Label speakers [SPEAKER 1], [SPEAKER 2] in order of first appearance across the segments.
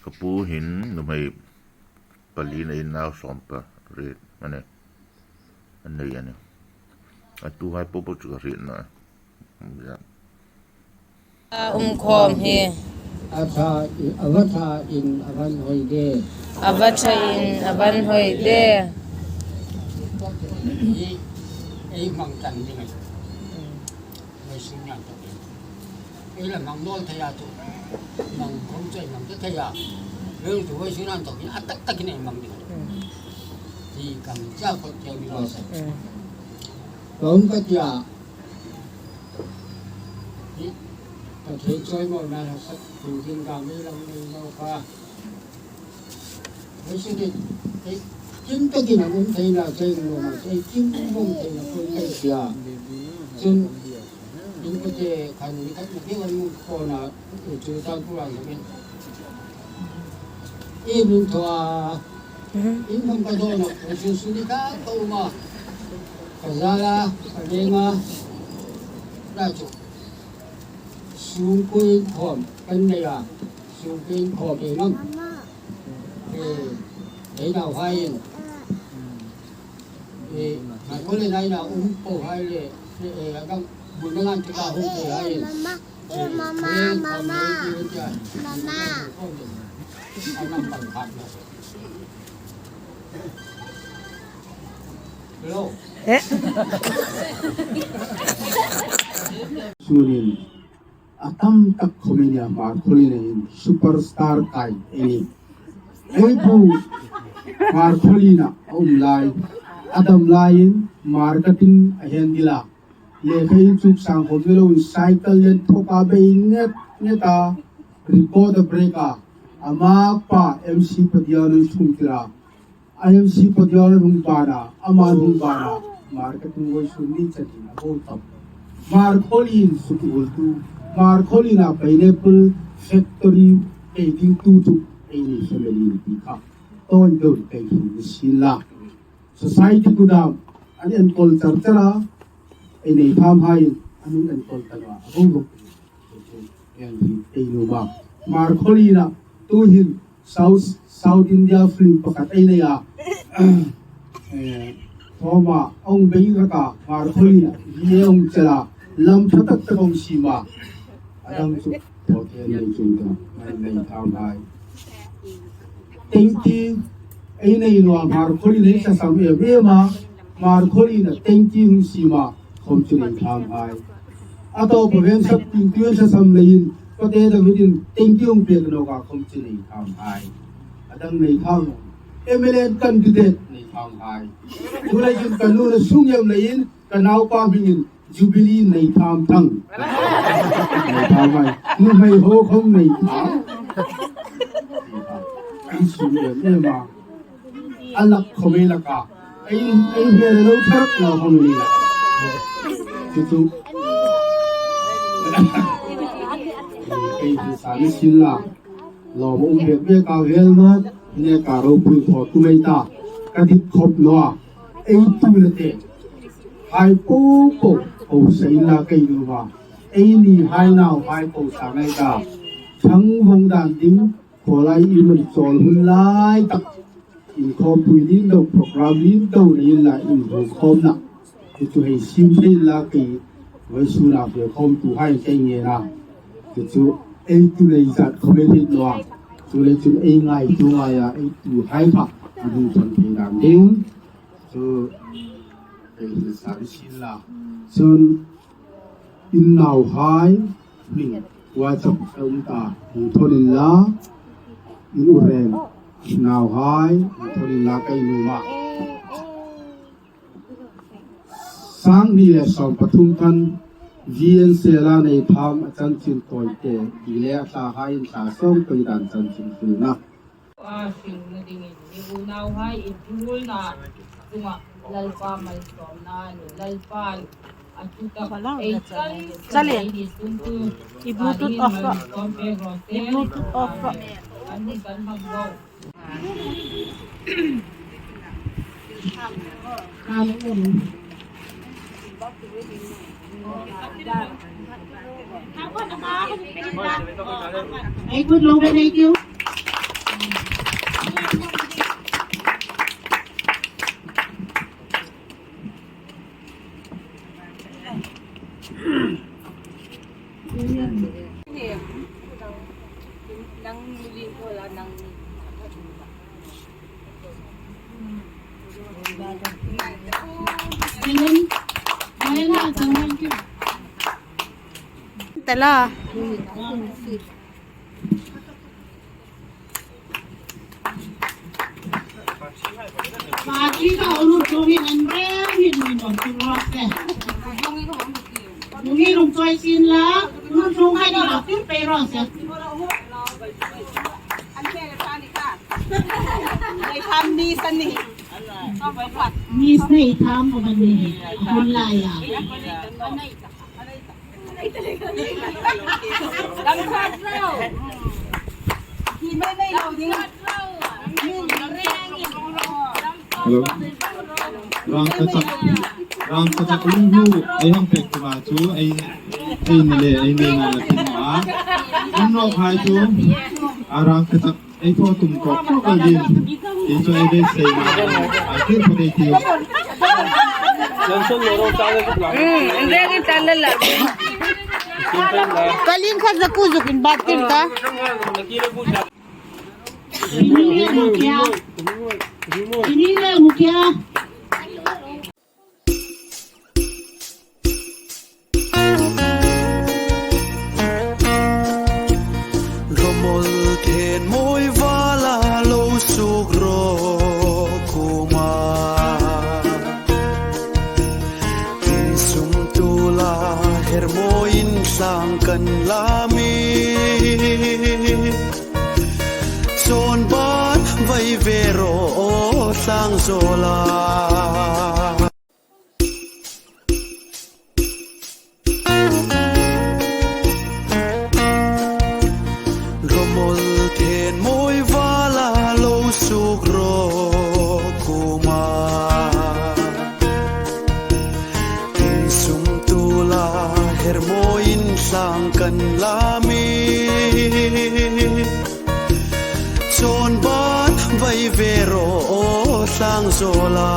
[SPEAKER 1] Ka pu hin nuhmei pali neiin nau 18 a ni a nei a ni. A tu hai pawh pawh chu ka hriat na a.
[SPEAKER 2] Um khawm hi.
[SPEAKER 3] A tha a va tha in a van hawi de.
[SPEAKER 2] A va tha in a van hawi de.
[SPEAKER 3] Hi ei hmang tan ding a voi sung nan tuk in ei la mang nawl thei a tu mang khom choi mang te thei a reu tu voi sung nan tuk in a tak tak in ei mang ding hi kam cha ko teo ni lo sa Tom ka tia hi ka thei choi mo na la sak tu jing ka mi lam nei lo kha voi sung din ei kim takin a um thei la chei lo ma chei kim mong thei la koi kai sia cun in ka te khan ni khat na ke wan mung ko na chu tan pu an sakin e min thwa in hong ka do na ko chu su ni ka ko ma ka zala ka venga la chu sung kui khom kan nei a sung kui khom e mang ei nau hai in e ngai ko le nai na um po hai le e gang bun ngan te ka hung pe hai in
[SPEAKER 4] Mama, mama, mama.
[SPEAKER 5] Chuanin a tam tak khawmin a hmar khawlin in superstar kai a ni. Hei bu hmar khawlin ah a um lai. A dam lai in marketing a handle a. Lehkha in cuk sang khom ni lo in cycle len thok a bei nget nget a record a break a. Amah pa MC Padial an chung tira. IMC Padial hung ban ah amah hung ban ah marketing voi sum ni chatin a bo tam. Markholin sukul tu Markholin ah pineapple factory ei ding tu cu ei ni family ti kha tawi deuh kai hi ni sin la. Society kudam an enkawl char char a ei nei pham hai in anun enkawl tanwa a bo ruk en hi ei nu ma. Markholin ah tu hin South South India film pakhat ei nei a thawma ong bei raka markholin hi ong chela lam tha tak tak ong sima adang chu thothe nei chung ta nei tham hai tengti ei nei nuwa markholin ei sa sam em em a markholin a tengti hung sima khom chu nei tham hai ato paven sap ting tuan sa sam lein pate David in tengti ong pek no ka khom chu nei tham hai adang nei tham MLA candidate nei tham hai tulai jun kanu na sung yam lein kanau pa mingin Jubilee nei tham thang nei tham hai nu mei ho khom nei tham an sung em em a alak khome laka ei ei ve lo thak lo khom ni la chu chu ei hi sa ni sin la lawm um bek bek a vel no ne ka ro pui kho tu mei ta ka dit khop lo a ei tu le te hai po po ho sei la kai nu ma ei ni hai nau hai po sa ngai ka thang vong dan ding Khawlai i man chawl hun lai tak inkhawmpui lin do program lin do nei la in hu khawm na chu chu hei sim thei la kei voi su na ve khawm tu hai kei nge na chu chu ei tu nei zat khawme hit lo a chu le chun ei ngai tu ngai a ei tu hai pha an hung thon thei dan ding chu ei hi sa sin la chun in nau hai hming WhatsApp a um ta hung thon in la in u rem nau hai hung thon in la kai nu ma 2013 kan VN Sela nei tham a chanchin tawite ti le a thla hai in thla sawm pei dan chanchin hril na.
[SPEAKER 6] A hrilhna dingin mi unau hai inthurulna chungah Lalpa malsawmna a ni. Lalpa'n a thutak ei tal tal ei ni tumtu dingin malsawm pek rawh se. Amen. An hun kan hmang zo.
[SPEAKER 2] Tala.
[SPEAKER 7] Hello. Rangkachak rangkachak lunghu ei hang pek tu chu ei ei ni le ei ne na la tin ma un ro khai chu a rangkachak ei tho tum ko ko ka din ti chu ei be sei ma a kir pho dei ti.
[SPEAKER 2] Kalin kha zaku zukin batir ta.
[SPEAKER 8] Romol then moi vala lo suk ro kuma tin sum tu la her moin sang kan lami son ban vai vero sang zola. Romol then moi vala lo suk ro kuma tin sum tu la her moin sang kan lami chon ban vai vero sang zola.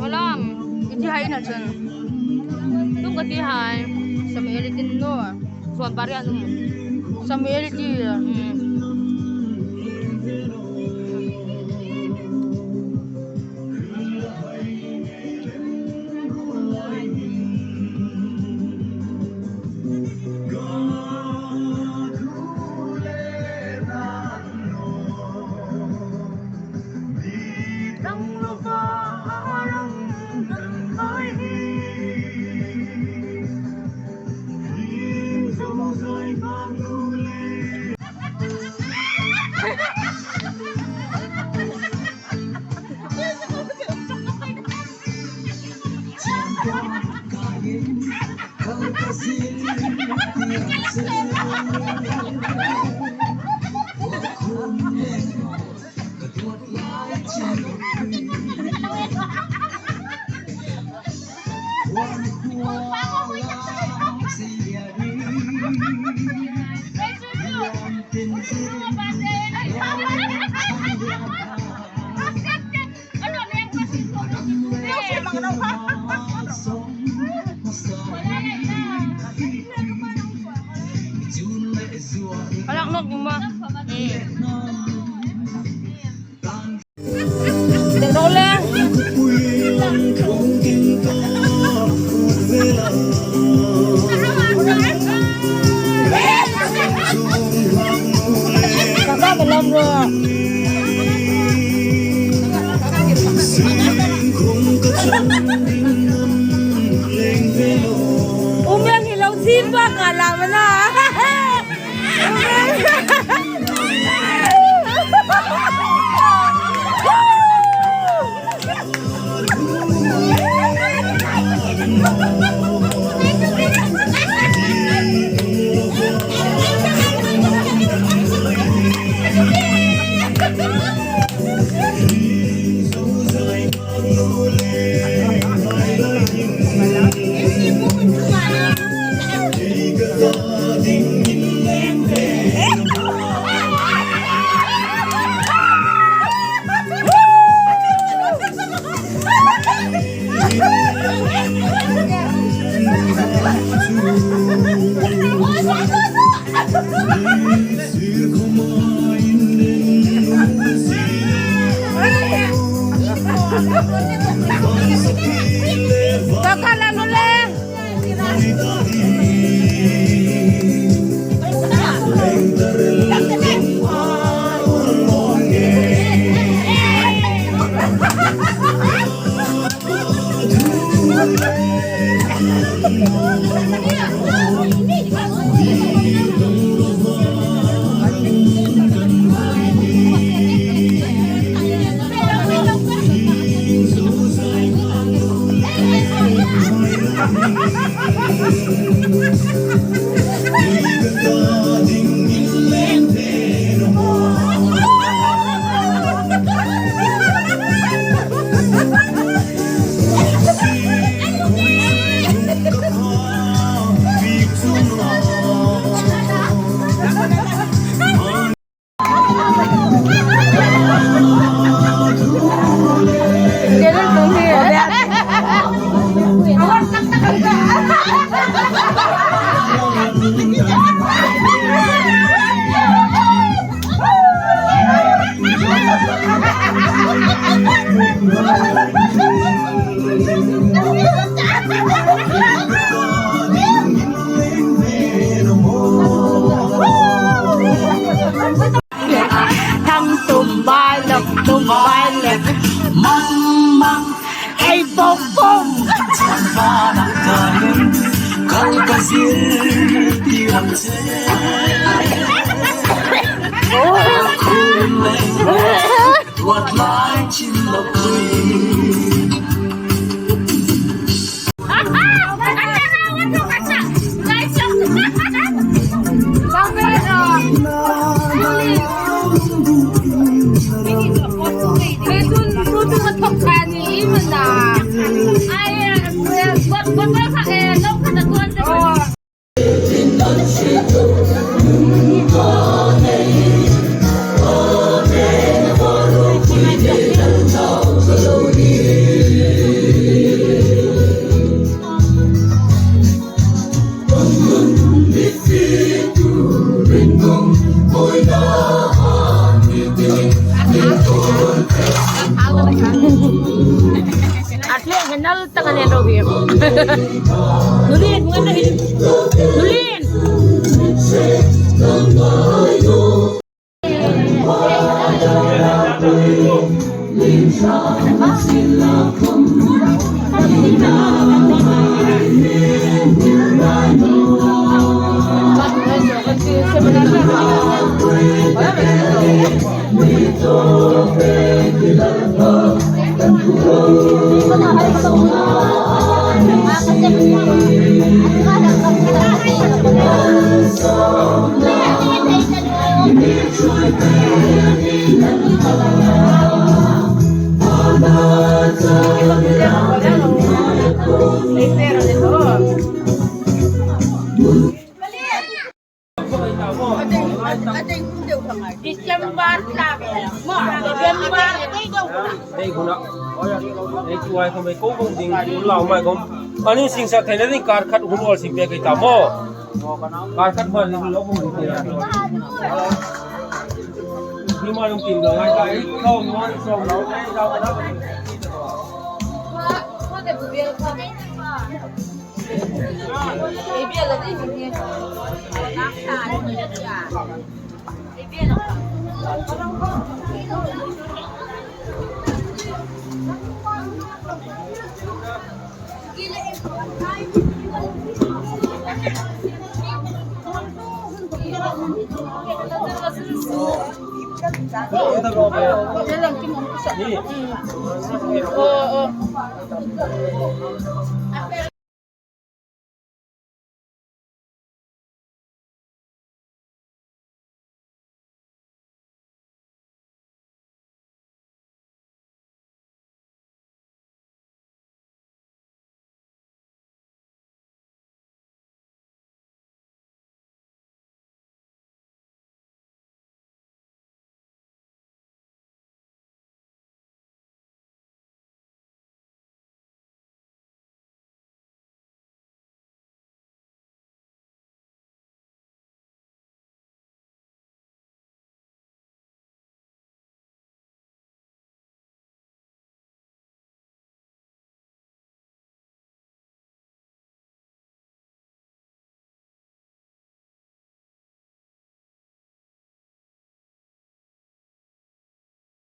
[SPEAKER 2] Wala, iti hai na chen. Tung ka ti hai. Samuel tin no. Suan pari anu. Samuel ti. Alak nok ma. Dole. Kakak belum bro. Umyang hilaw simba ka laman na.
[SPEAKER 9] Ani sing sa thai na kar khat hun ol sing pe kai ta mo kar khat ma ni lo bong ni ni ma long tim lo ngai ta i thong mon som lo ai rau na